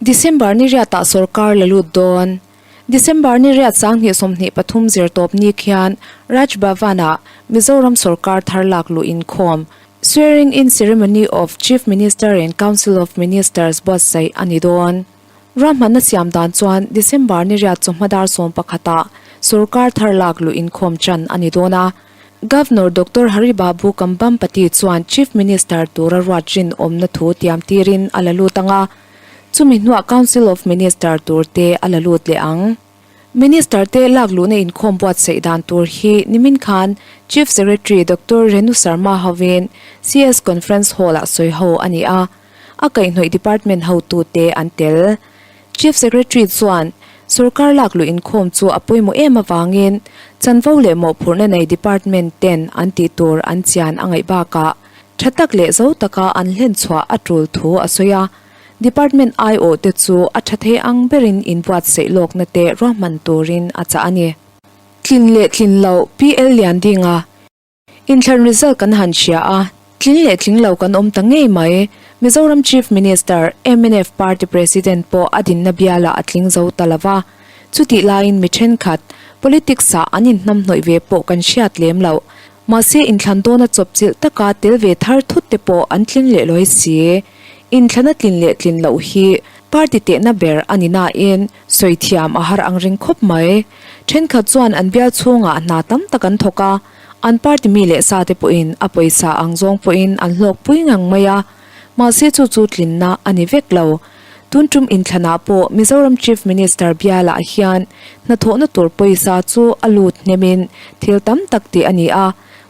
December ni riatah sorkar la lut dawn. December ni riat 2023 zirtawp ni khian Raj Bhavan-ah Mizoram sorkar thar lak luh inkhawm, Swearing in Ceremony of Chief Minister and Council of Ministers buatsaih a ni dawn. Ruahmanna siam dan chuan December ni riat chawhma dar sawmpakhatah sorkar thar lak luh inkhawm ṭan a ni dawn a. Governor Doctor Hari Babu Kambhampati chuan Chief Minister tura ruat rinawmna thu tiam tirin a la lut ang a, chumi hnuah Council of Minister tur te a la lut leh ang. Minister te lak luhna inkhawm buatsaih dan tur hi nimin khan Chief Secretary Doctor Renu Sharma hovin CS Conference Hall-ah sawi ho a ni a, a kaihhnawih department hotute an tel. Chief Secretary chuan sorkar lak luh inkhawm chu a pawimawh em avangin chanvo leh mawhphurhna nei department ten an tih tur an chian a ngaih bakah tha tak leh zo taka an hlen chhuah a tul thu a sawi a. Department aiawh te chu a tha thei ang berin inbuatsaih lawkna te ruahman turin a chah a ni. Tlin leh tlin loh PL Liandinga Inthlan result kan han hria a, tling leh tling lo kan awm ta ngei mai. Mizoram Chief Minister, mnf Party President pawh a dinna bialah a tling zo ta lo va. Chutih laiin mi thenkhat, politics-ah an inhnamhnawih ve pawh kan hriat lem loh. Mahse inthlan dawna chawpchilh taka tel ve thar thut te pawh an tling leh lawi si. Inthlana tlin leh tlin loh hi party tehna ber a ni nain sawi thiam a har ang ring khawp mai. Thenkhat chuan an bial chhungah hna tam tak an thawk a. An party mi leh sa te pawhin a pawisa ang zawng pawhin an hlawkpui ngang mai a, mahse chu chu tlinna a ni vek lo. Tun tum inthlanah pawh Mizoram Chief Minister bialah hian hnathawhna tur pawisa chu a lut hnemin thil tam tak tih a ni a,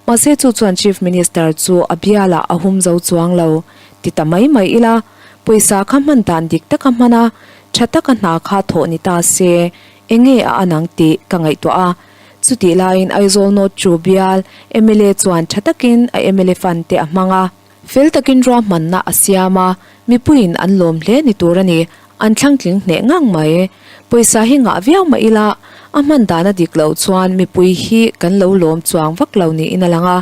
mahse chu chuan Chief Minister chu a bialah a hum zo chuang lo ti ta mai mai ila, pawisa kha hman dan dik taka hman a, tha taka hna kha thawh ni ta se enge a anang tih ka ngaihtuah a. Chutih laiin Aizawl North chu bial mla chuan tha takin a mla fund te a hmang a. Fel takin ruahmanna a siam a, mipuiin an lawm hle ni tur a ni, an thlangtling hneh ngang mai. Pawisa hi ngah viau mah ila, a hman dan a dik loh chuan mipui hi kan lo lawm chuang vak lo niin a lang a.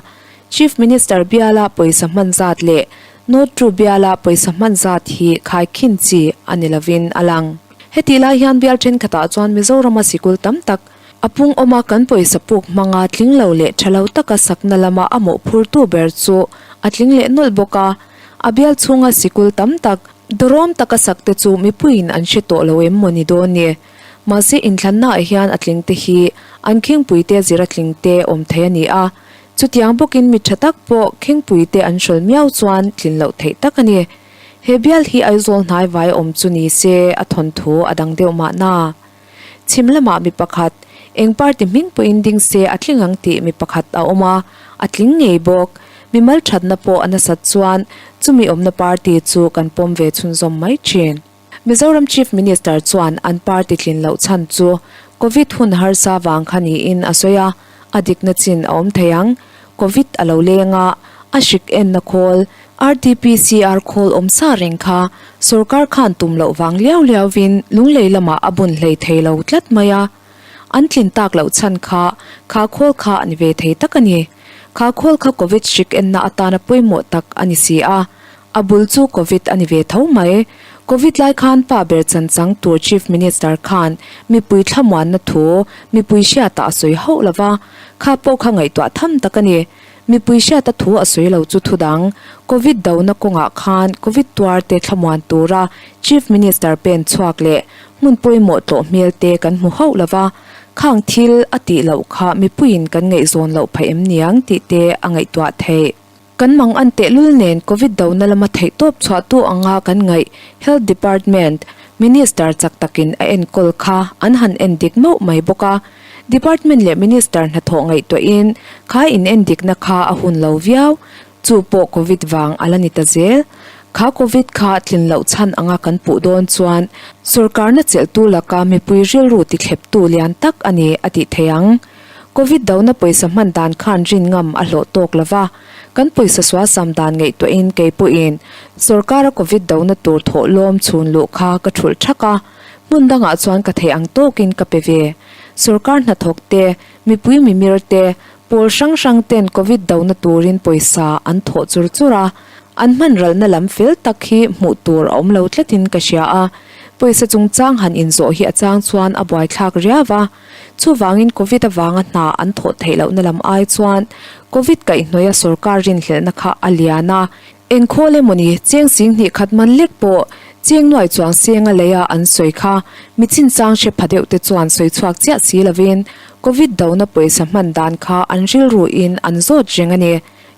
Chief Minister biala pawisa hman zat leh North chu biala pawisa hman zat hi khaikhin chi a ni lovin a lang. Hetih lai hian bial thenkhatah chuan Mizorama sikul tam tak, A pung awma kan pawisa puk hmanga tling lo leh tha lo taka sakna lama a mawhphurtu ber chu a tling leh nawlh bawk a. A bial chhunga sikul tam tak, dawrawm taka sakte chu mipuiin an hre tawh lo em maw ni dawn ni. Mahse inthlannaah hian a tlingte hi an khingpuite zira tlingte awm thei a ni a. Chutiang bawkin mi tha tak pawh khingpuite an hrawl miau chuan tlin loh theih tak a ni. He bial hi Aizawl hnaivai awm chu ni se a thawnthu a dang deuh mahna. Chhim lamah mi pakhat, eng party hming pawhin ding se a tling ang tih mi pakhat a awm a, a tling ngei bawk. Mimal thatna pawh a nasat chuan chumi awmna party chu kan pawm ve chhunzawm mai thin. Mizoram Chief Minister chuan an party tlin loh chhan chu Covid hun harsa vang kha niin a sawi a, a dikna chin a awm thei ang. Covid a lo leng a, a hrik enna khawl, RTPCR khawl awm sa reng kha sorkar khan tum loh vang liau liauvin Lunglei lamah a bun hlei thei lo tlat mai a. An tlin tak loh chhan kha kha khawl kha a ni ve thei tak a ni. Kha khawl kha Covid hrik enna atana pawimawh tak a ni si a. A bul chu Covid a ni ve tho mai. Covid lai khan pa ber chanchang tur Chief Minister khan mipui thlamuanna thu mipui hriatah a sawi hauh lo va, kha pawh kha ngaihtuah tham tak a ni. Mipui hriata thu a sawi lo chu thu dang. Covid dona kawngah khan Covid tuar te thlamuan tura Chief Minister pen chhuak leh hmun pawimawh tlawh hmel te kan hmu hauh lo va, khang thil a tih loh kha mipuiin kan ngaihzawn loh phah em niang tih te a ngaihtuah theih. Kan mang an tehlul nen Covid dona lama theihtawp chhuahtu anga kan ngaih Health Department Minister chak takin a enkawl kha an han endik mauh mai bawk a. Department leh Minister hnathawh ngaihtuahin kha in endikna kha a hun lo viau. Chu pawh Covid vang a la ni ta zel. Kha Covid kha tlin loh chhan anga kan puh dawn chuan sorkarna chelhtu laka mipui rilru tithleptu lian tak a ni a tih theih ang. Covid dona pawisa hman dan khan rin ngam a hlawh tawk lo va, kan pawisa sualsam dan ngaihtuahin kei pawhin sorkara Covid dona tur thawh lawm chhun luh kha ka thulh thak a, hmun dangah chuan ka theih ang tawkin ka pe ve. Sorkar hnathawk te, mipui mimir te, pawl hrang hrang ten Covid dona turin pawisa an thawh chur chur a, an hman ralna lam fel tak hi hmuh tur a awm lo tlatin ka hria a. Pawisa chungchang han inzawh hi a chang chuan a buaithlak riau a. Chuvangin Covid avanga hna an thawh theih lohna lam ai chuan Covid kaihhnawih a sorkar rinhlelhna kha a lian a. Engkhawl emawni cheng sing hnih khat man lek pawh cheng nuai chuang senga leia an sawi kha mi chinchang hre pha deuh te chuan sawi chhuak chiah si lovin Covid dona pawisa hman dan kha an rilru in an zawt reng a ni.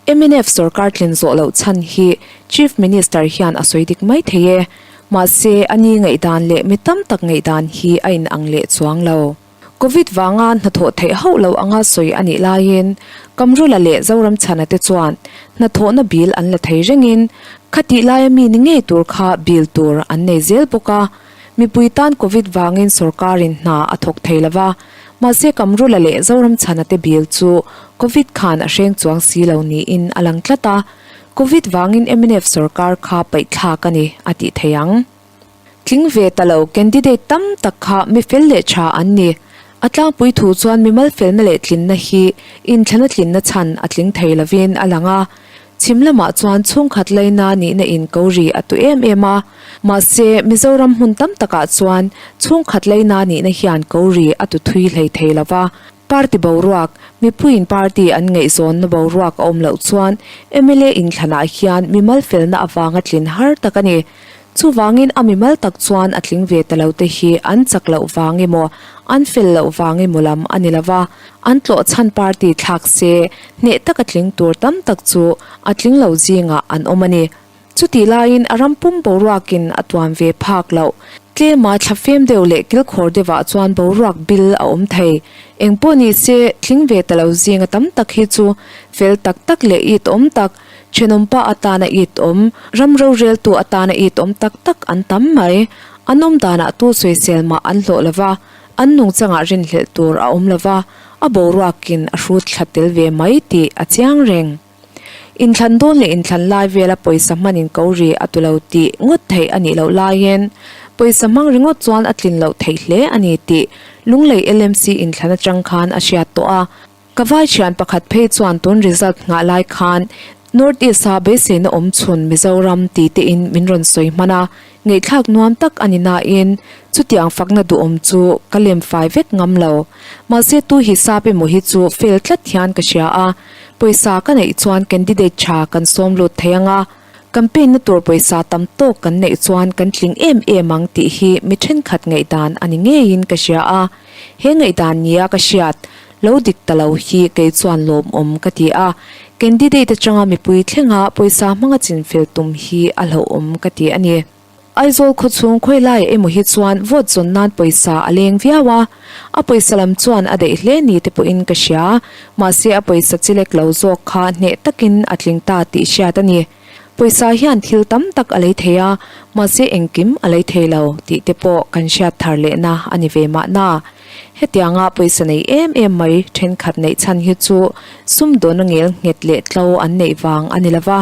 Mnf sorkar tlin zawh loh chhan hi Chief Minister hian a sawi dik mai thei e. Mahse a ni ngaihdan leh mi tam tak ngaihdan hi a inang leh chuang lo. Covid vanga hnathawh theih hauh lo anga sawi a nih laiin Kamrula leh Zoramchhana te chuan hnathawhna bill an la thei rengin khatih laia mi ni ngei tur kha bill tur an nei zel bawk a. Mipui tan Covid vangin sorkarin hna a thawk thei lo va, mahse Kamrula leh Zoramchhana te bill chu Covid khan a hreng chuang si lo niin a lang tlat a, Covid vangin mnf sorkar kha paihthlak a ni a tih thei ang. Tling ve ta lo candidate tam tak kha mi fel leh tha an ni. A tlangpui thu chuan mimal felna leh tlinna hi inthlana tlinna chhan a tling thei lovin a lang a. Chhim lamah chuan chhungkhat laina nihna in ko ri a tu em em a. Mahse, Mizoram hmun tam takah chuan chhungkhat laina nihna hian ko ri a tu thui hlei thei lo va. Party boruak, Mipuiin party an ngaihzawnna boruak a awm loh chuan mla inthlanah hian mimal felna avanga tlin har tak a ni. Chuvangin a mimal tak chuan a tling ve ta lo te hi an chak loh vang emaw, an fel loh vang emaw lam a ni lo va, an tlawh chhan party thlak se hneh taka tling tur tam tak chu a tling lo zingah an awm a ni. Chutih laiin a ram pum boruakin a tuam ve phak loh. Tlema thlafem deuh leh kilkhawr deuhah chuan boruak bil a awm thei. Eng pawh ni se, tling ve ta lo zinga tam tak hi chu fel tak tak leh it awm tak, thenawmpa atana it awm, ram roreltu atana it awm tak tak an tam mai. An awm danah tu sawisel mah an hlawh lo va, an nungchangah rinhlelh tur a awm lo va, a boruakin a hrut thla tel ve mai tih a chiang reng. Inthlan dawn leh inthlan lai vela pawisa hmanin ko ri a tu lo tih ngawt theih a nih loh laiin pawisa hmang ringawt chuan a tlin loh theih hle a ni tih Lunglei LMC inthlan atang khan a hriat tawh a. Ka vai thian pakhat phei chuan tun result nghah lai khan North East a beiseina awm chhun Mizoram ti tein min rawn sawi hman a, ngaihthlak nuam tak a ni nain chutiang fakna duhawm chu ka lem fai vek ngam lo. Mahse tu hisap emaw hi chu fail tlat hian ka hria a, Pawisa ka neih chuan candidate tha kan sawm lut thei ang a, campaign na tur pawisa tam tawk kan neih chuan kan tling em em ang tih hi mi thenkhat ngaihdan a ni ngeiin ka hria a, he ngaihdan nia ka hriat lo dik ta lo hi kei chuan lawmawm ka ti a, candidate atanga mipui thlenga pawisa hmanga chinfel tum hi a hlauhawm ka ti a ni. Aizawl khawchhung khawilaiah emaw hi chuan vote zawn nan pawisa a leng viau a, a pawisa lam chuan a daih hle ni te pawhin ka hria, mahse a pawisa chilek lo zawk kha hneh takin a tling ta tih hriat a ni. Pawisa hian thil tam tak a lei thei a, mahse engkim a lei thei lo tih te pawh kan hriat thar lehna a ni ve mahna. Hetianga pawisa nei em em mai thenkhat neih chhan hi chu sumdawn a ngel nghet leh tlo an neih vang a ni lova,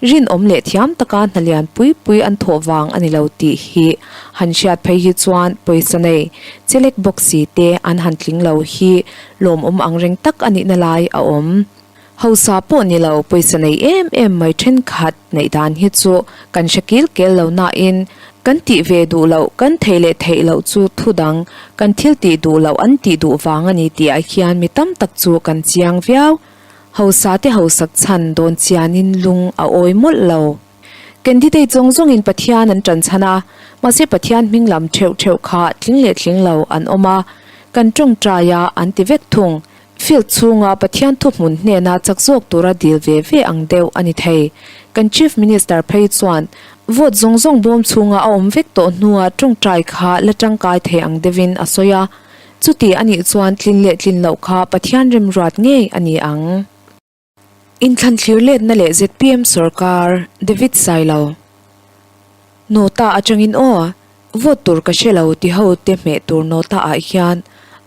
Rinawm leh thiam taka hna lian pui pui an thawh vang a ni lo tih hi han hriat phei hi chuan pawisa nei chelek bawk si te an han tling lo hi lawmawm ang reng tak a nihna lai a awm. Hausa pawh ni lo pawisa nei em em mai thenkhat neih dan hi chu kan hre kil kel lo nain kan tih ve duh loh kan theih leh theih loh chu thu dang kan thil tih duh loh an tih duh vang a ni tih ah hian mi tam tak chu kan chiang viau. Hausa te hausak chhan dawn chianin lung a awi mawlh lo. Candidate zawng zawngin Pathian an ṭan chhan a, mahse Pathian hming lam ṭheuh ṭheuh kha tling leh tling lo an awm a, kan ṭawngṭai a an ti vek thung. Field chhunga Pathian thuhmun hnena chak zawk tura dil ve ve ang deuh a ni thei. Kan Chief Minister phei chuan vote zawng zawng bawm chhunga a awm vek tawh hnua ṭawngṭai kha la ṭangkai thei ang deuhin a sawi a. Chuti a nih chuan tlin leh tlin loh kha Pathian remruat ngei a ni ang. Inthlan thlir letna leh zpm sawrkar David Sailo Nota atangin aw, vote tur ka hre lo ti ho te hmeh tur nota ah hian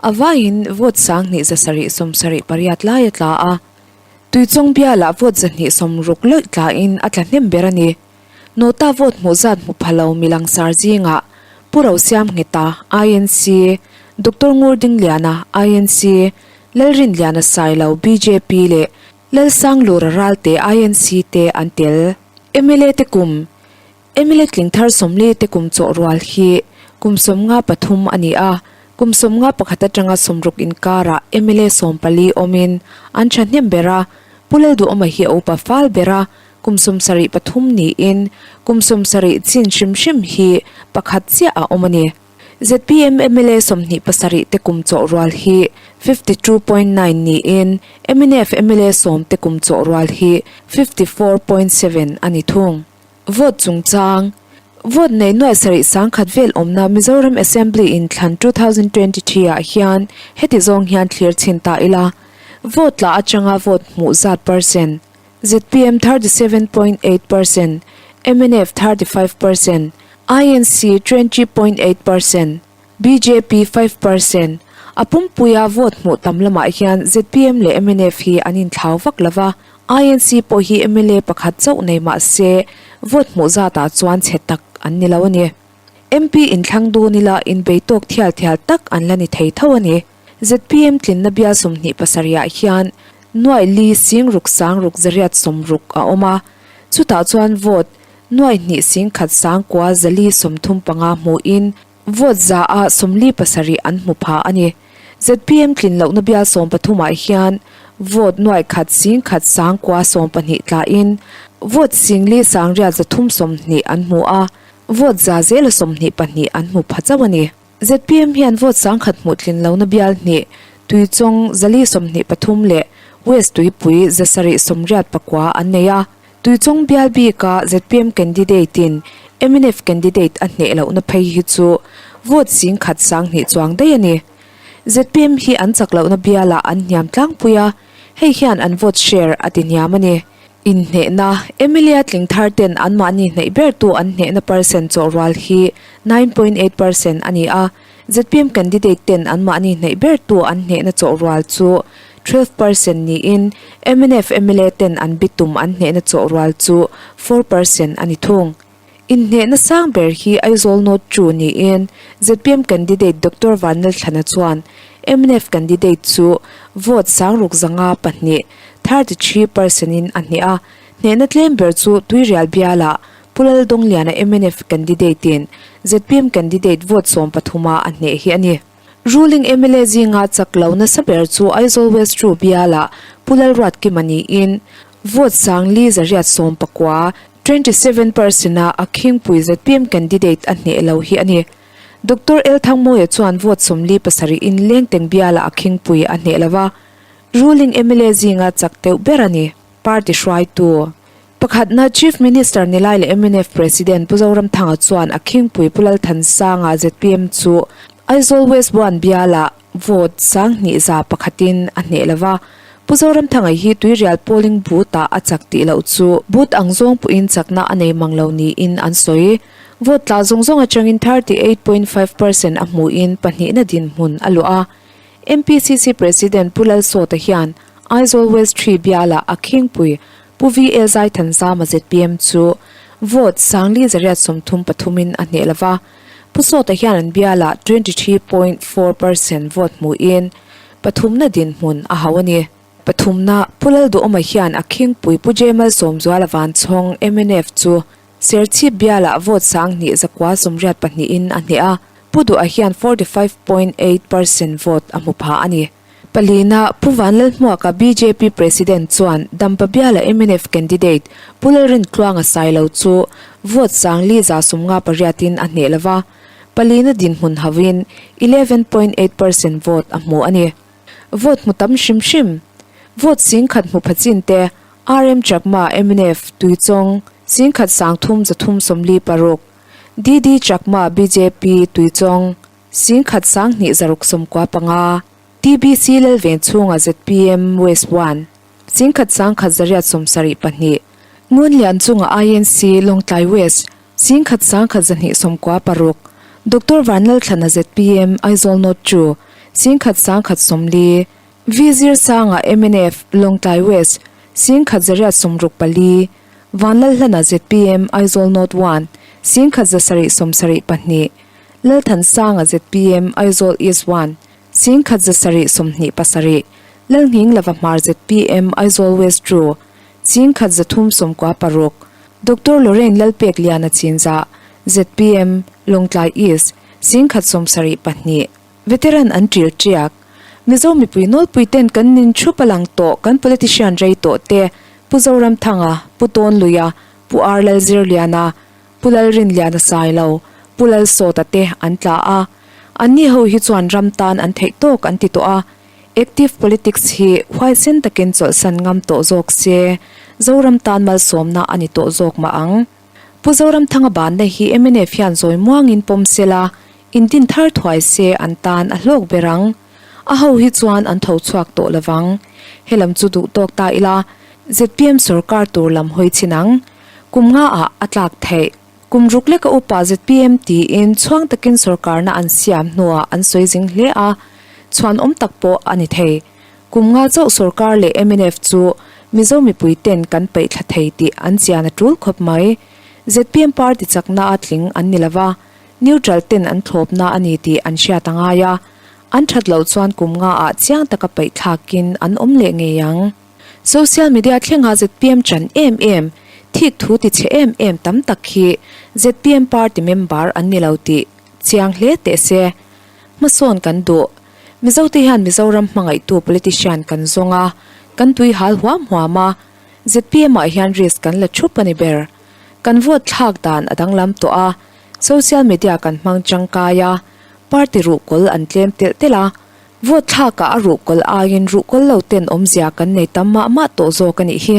a vaiin vote 2778 lai a tla a. Tuichawng bialah vote 260 lawih tlain a tla hnem ber a ni. Nota vote hmuh zat hmu pha lo mi langsar zingah Pu Rosiamngheta, INC, Doctor Ngurdingliana, INC, Lalrinliana Sailo, bjp, leh Lalsanglura Ralte, INC, te an tel. Mla te kum, mla tling thar 40 te kum chawh rual hi. kum 53 a ni a, kum 51 atanga 60 inkarah mla 14 awmin an thahnem ber a, Pu Lalduhawma hi a upa fal ber a, kum 73 niin kum 70 chin hrim hrim hi pakhat chiah a awm a ni. Zpm mla 27 te kum chawh rual hi 52.9 niin mnf mla 10 te kum chawh rual hi 54.7 a ni thung. Vote chungchang, Vote nei nuaih sarih sangkhat vel awmna Mizoram Assembly inthlan 2023 ah hian heti zawng hian thlir chhin ta ila, vote tla atanga vote hmuh zat percent, zpm 37.8 percent, mnf 35 percent, INC 20.8 percent, bjp 5 percent, a pumpuia vote hmuh tam lamah hian zpm leh mnf hi an inthlau vak lo va, INC pawh hi mla pakhat chauh nei mah se vote hmuh zatah chuan chhe tak an ni lo a ni. MP inthlang dun ila inbei tawk thial thial tak an la ni thei tho a ni. Zpm tlinna bial 27 ah hian nuaih li sing ruk sang ruk zariat 60 a awm a, chutah chuan vote nuaih hnih sing khat sang kua zali 35 hmuhin vote za ah 47 an hmu pha a ni. Zpm tlin lohna bial 13 ah hian vote nuaih khat sing khat sang kua 12 tlain vote sing li sang riat 320 an hmu a, vote za zela 22 an hmu pha chauh a ni. Zpm hian vote sangkhat hmuh tlin lohna bial hnih, Tuichawng 423 leh West Tuipui 789 an nei a. Tuichawng bial bika zpm candidate-in mnf candidate a hneh lohna phei hi chu vote singkhat sanghnih chuang daih a ni. Zpm hi an chak lohna bialah an hniam tlangpui a, hei hian an vote share a ti hniam a ni. Inhnehna, Emilia tling thar ten anmahni hnaih bertu an hnehna percent chawh rual hi 9.8 percent a ni a, zpm candidate ten anmahni hnaih bertu an hnehna chawh rual chu 12 percent niin mnf mla ten an bitum an hnehna chawh rual chu 4 percent a ni thung. Inhnehna sang ber hi Aizawl North 2 niin zpm candidate Doctor Vanlalthlana chuan mnf candidate chu vote sang ruk zanga pahnih, 33 percent in a hneh a, hnehna tlem ber chu Tuirial bialah Pu Laldawngliana mnf candidate in zpm candidate vote 13 a a hneh hi a ni. Ruling mla zinga chak lo nasa ber chu Aizawl West 2 bialah Pu Lalruatkima niin vote sang li zariat 19, 27 percent a a khingpui zpm candidate a hneh lo hi a ni. Doctor L Thangmawia chuan vote 47 in Lengteng bialah a khingpui a hneh lo va, ruling mla zinga chak deuh ber a ni. Party hruaitu pakhatna Chief Minister Nilai leh mnf President Pu Zoramthanga chuan a khingpui Pu Lalthansanga zpm chu Aizawl West 1 bialah vote 2101 in a hneh lo va, Pu Zoramthanga hi Tuirial polling booth ah a chak tih loh chu booth ang zawng pawhin chakna a nei mang lo niin an sawi. Vote tla zawng zawng atangin 38.5 percent a hmuhin pahnihna dinhmun a luah a. MPCC President Pu Lalsawta hian Aizawl West 3 bialah a khingpui Pu VL Zaithanzama zpm chu vote 433 in a hneh lo va. Pu Sawta hian an bialah 23.4 percent vote hmuhin pathumna dinhmun a hauh a ni. Pathumna Pu Lalduhawma hian a khingpui Pu Jemal Sawmzuala Vanchhawng mnf chu Serchhip bialah vote 2982 in a hneh a, Pu Duha hian 45.8 percent vote a hmu pha a ni. Palina Pu Vanlalhmuaka bjp President chuan Dampa biala mnf candidate Pu Lalrintluanga Sailo chu vote 458 in a hneh lo va, palina dinhmun hauhin 11.8 percent vote a hmu a ni. Vote hmu tam hrim hrim. Vote 10,000 hmu pha chin te RM Chakma mnf Tuichawng 10,336, DD Chakma bjp Tuichawng 10,195, TBC Lalvenchhunga zpm West 1 10,172, Ngunlianchunga INC Lawngtlai West 10,196, Doctor Vanlalthlana zpm Aizawl North 2 10,140, V Zirsanga mnf Lawngtlai West 10,164, Vanlalhlana zpm Aizawl North 1 10,772, Lalthansanga zpm Aizawl East 1 10,727, Lalnghing Lova Hmar zpm Aizawl West 2 10,396, Doctor Lorraine Lalpek Liana Chinzah zpm Lawngtlai East. 1072 Veteran an ṭil ṭiak. Mizo mipui nawlpui ten kan nin thup a lang tawh kan politician rei tawh te, Pu Zoramthanga, Pu Tawnluia, Pu Ar Lalzirliana, Pu Lalrinliana Sailo, Pu Lalsawta te an tla a. Anni ho hi chuan ram tan an theih tawk an ti tawh a. Active politics hi huaisen takin chawlhsan ngam tawh zawk se, Zoram tan malsawmna a ni tawh zawk mah ang. Pu Zoramthanga banna hi mnf hian zawi muangin pawm sela, intin thar thuai se an tan a hlawk ber ang. A ho hi chuan an tho chhuak tawh lovang. Helam chu duh tawk ta ila, zpm sorkar tur lam hawi chhin ang. Kum nga ah a tlak theih. Kum ruk leka upa zpm tiin chhuang takin sorkarna an siam hnuah an sawi zing hle a, chhuan awm tak pawh a ni thei. Kum nga chauh sorkar leh mnf chu Mizo mipui ten kan peih thla thei tih an chian a tul khawp mai. Zpm party chakna a tling an ni lova, neutral ten an thlawpna a ni tih an hriat a ngai a, an that loh chuan kum nga ah chiang taka peih thlakin an awm leh ngei ang. Social media thlenga zpm chan em em, thik thu ti chhe em em tam tak hi zpm party member an ni lo tih chiang hle teh se. Hmasawn kan duh. Mizote hian Mizoram hmangaihtu politician kan zawng a, kan tui hal huam huam a, zpm ah hian risk kan la thup a ni ber. Kan vote thlak dan a danglam tawh a, social media kan hmang tangkai a, party ruhkawl an tlem telh telh a, Vote thlakah a ruhkawl aiin ruhkawl lo ten awmzia kan nei tam mah mah tawh zawk a nih hi.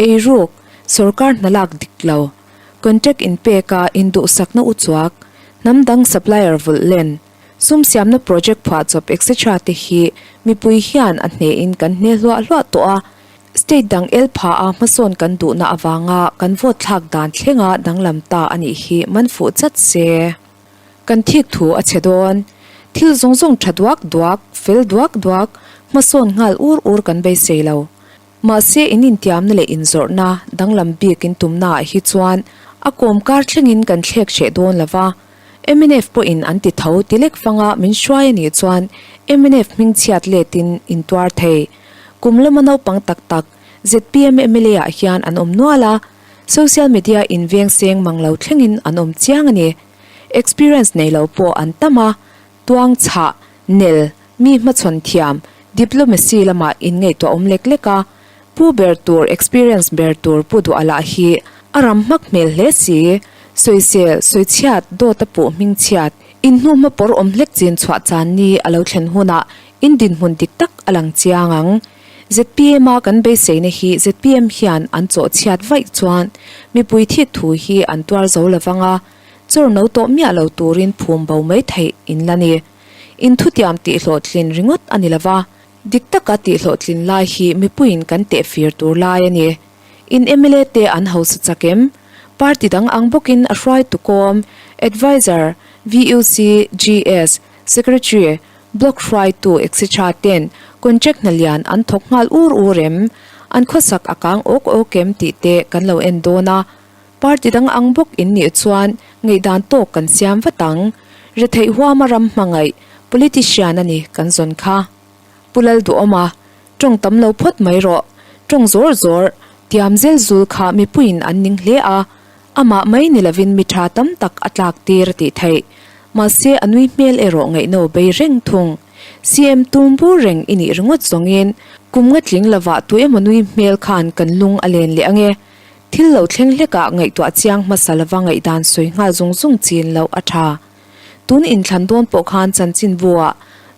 Eiruk, sorkar hna lak dik lo, contract inpeka induhsakna uchuak, hnam dang supplier vulh len, sum siamna project phuahchawp etc te hi mipui hian a hnehin kan hne hluah hluah tawh a, state dang el pha a hmasawn kan duhna avanga kan vote thlak dan thlenga danglam ta a nih hi man fuh chat se. Kan thik thu a chhe dawn. Thil zawng zawng tha duak duak, fel duak duak, hmasawn nghal ur ur kan beisei lo. Mahse in intiamna leh inzawrhna danglam bik in tumnaah hi chuan a kawm kar thlengin kan thlek hreh dawn lo va. Mnf pawhin an ti tho ti lek fanga min hruai a nih chuan mnf hmingchhiat letin in tuar thei. Kum lama naupang tak tak zpm mla ah hian an awm nual a, social media in veng seng mang lo thlengin an awm chiang a ni. Experience nei lo pawh an tam a, tuang chhah, nel, mi hmachhawn thiam, diplomacy lamah inngaihtuah awm lek lek a, pu ber tur experience ber tur pu duh a lah hi a ram hmak hmel hle si, sawisel, sawichhiat, dawt a puh hmingchhiat, inhnuhma pawr awm hlek chin chhuah chan ni a lo thlen hunah in dinhmun dik tak a lang chiang ang. Zpm a kan beiseina hi zpm hian an chawh chhiat vaih chuan mipui thik thu hi an tuar zo lo vang a, chawr no tawh miah lo turin phum bo mai theih in la ni. In thutiam tih hlawhtlin ringawt a ni lo va, dik taka tih hlawhtlin lai hi mipuiin kan teh fir tur lai a ni. In mla te an hausa chak em? Party dang ang bawkin a hruaitu kawm, adviser, VUC, GS, Secretary, Block hruaitu etc ten contract hna lian an thawk nghal ur ur em? An khawsak a kang awk awk em tih te kan lo en dawn a. Party dang ang bawk in nih chuan ngaihdan tawk kan siam vat ang. Retheih huama ram hmangaih politician a ni kan zawn kha. Pu Lalduhawma, tawng tam lo phawt mai rawh. Tawng zawr zawr, tiam zel zul kha mipuiin an ning hle a. Amah mai ni lovin mi tha tam tak a tlak tir a tih theih. Mahse a nui hmel erawh ngaihno bei reng thung. CM tum bur reng i nih ringawt zawngin kum nga tling lovah tu emaw nui hmel khan kan lung a len leh ange. Thil lo thleng hlekah ngaihtuah chiang hmasa lova ngaihdan sawi nghal zung zung chin loh a tha. Tun inthlan dawn pawh khan chanchinbu-ah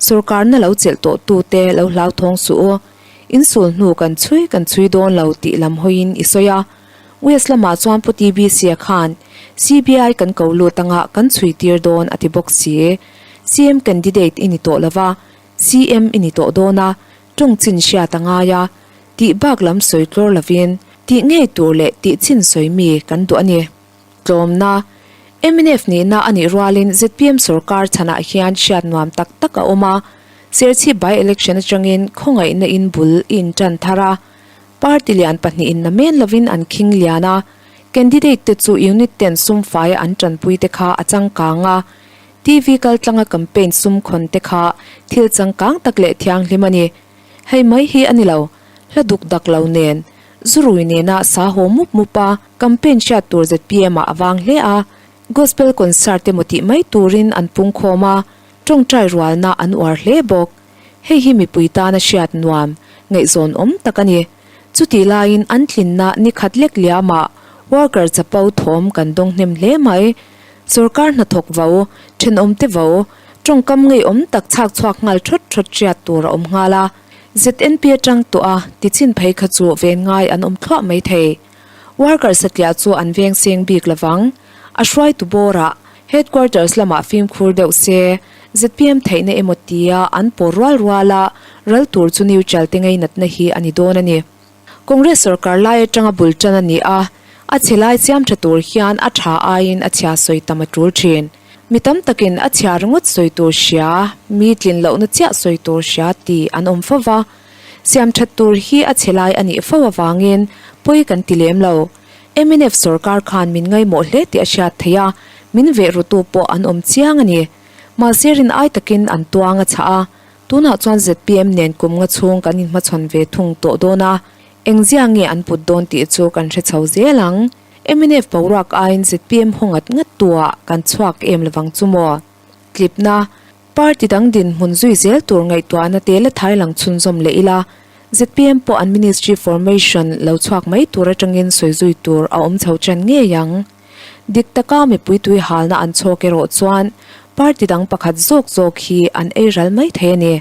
sorkarna lo chelh tawh tute lo hlauthawng suh u. Insul hnu kan chhui kan chhui dawn lo tih lam hawiin i sawi a. West lamah chuan Pu TBC-a khan CBI kan ko lut anga kan chhui tir dawn a ti bawk si. CM candidate i ni tawh lova, CM i ni tawh dawn a, tawng chin hriat a ngai a, tih bak lam sawi tlawr lovin tih ngei tur leh tih chin sawi mi kan duh a ni. Tlawmna, mnf nihna a nih rualin zpm sorkar chhanah hian hriat nuam tak tak a awm a, Serchhip by-election atangin khawngaihna in bul i intan thar a, Party lian pahnihin namen lovin an khing lian a, candidate te chu unit ten sum faia an tanpui te kha a changkang a, TV kaltlanga campaign sum khawn te kha thil changkang tak leh thianghlim a ni. Hei mai hi a ni lo, hla duk dak lo nen, zurui nena sa haw mup mup a, campaign hriat tur zpm ah a vang hle a. Gospel concert emaw tih mai turin an pungkhawm a, tawngtai rualna an uar hle bawk. Hei hi mipui tana hriat nuam, ngaihzawn awm tak a ni. Chutih laiin an tlinna ni khat lek liamah worker chapo thawm kan dawng hnem hle mai. Sorkar hnathawk vo, thenawmte vo, tawngkam ngeiawm tak chhak chhuak nghal thawt thawt hriat tur a awm nghal a. ZNP atang tawh a tichin phei kha chu ven ngai an awm thluah mai thei. Worker satliah chu an veng seng bik lovang. A hruaitu bawrah Headquarters lamah fimkhur deuh se, zpm theihna emaw tia an pawr rual rual a, ral tur chu neutral te ngainatna hi a ni dawn a ni. Congress sorkar lai atanga bul tan a ni a, a chhe lai siam tha tur hian a tha aiin a chhia sawi tam a tul thin. Mi tam takin a chhia ringawt sawi tur hria, mi tlin lohna chiah sawi tur hria ti an awm fo va. Siam that tur hi a chhe lai a nih fo avangin pawi kan ti lem lo. Mnf sorkar khan min ngaihmawh hle tih a hriat theih a, min veh rutu pawh an awm chiang a ni. Mahse rin ai takin an tuang a chhah a, tunah chuan zpm nen kum nga chhung kan inhmachhawn ve thung tawh dawn a, engzia nge an put dawn tih chu kan hre chho zel ang. Mnf boruak aiin zpm haw ngat ngat tuah kan chhuak em lovang chu maw? Tlipna, Party dang dinhmun zui zel tur ngaihtuahna te la thai lang chhunzawm leh ila, zpm pawh an ministry formation lo chhuak mai tur atangin sawi zui tur a awm chho chen ngei ang. Dik taka mipui tui halna an chhawk erawh chuan party dang pakhat zawk zawk hi an ei ral mai thei a ni.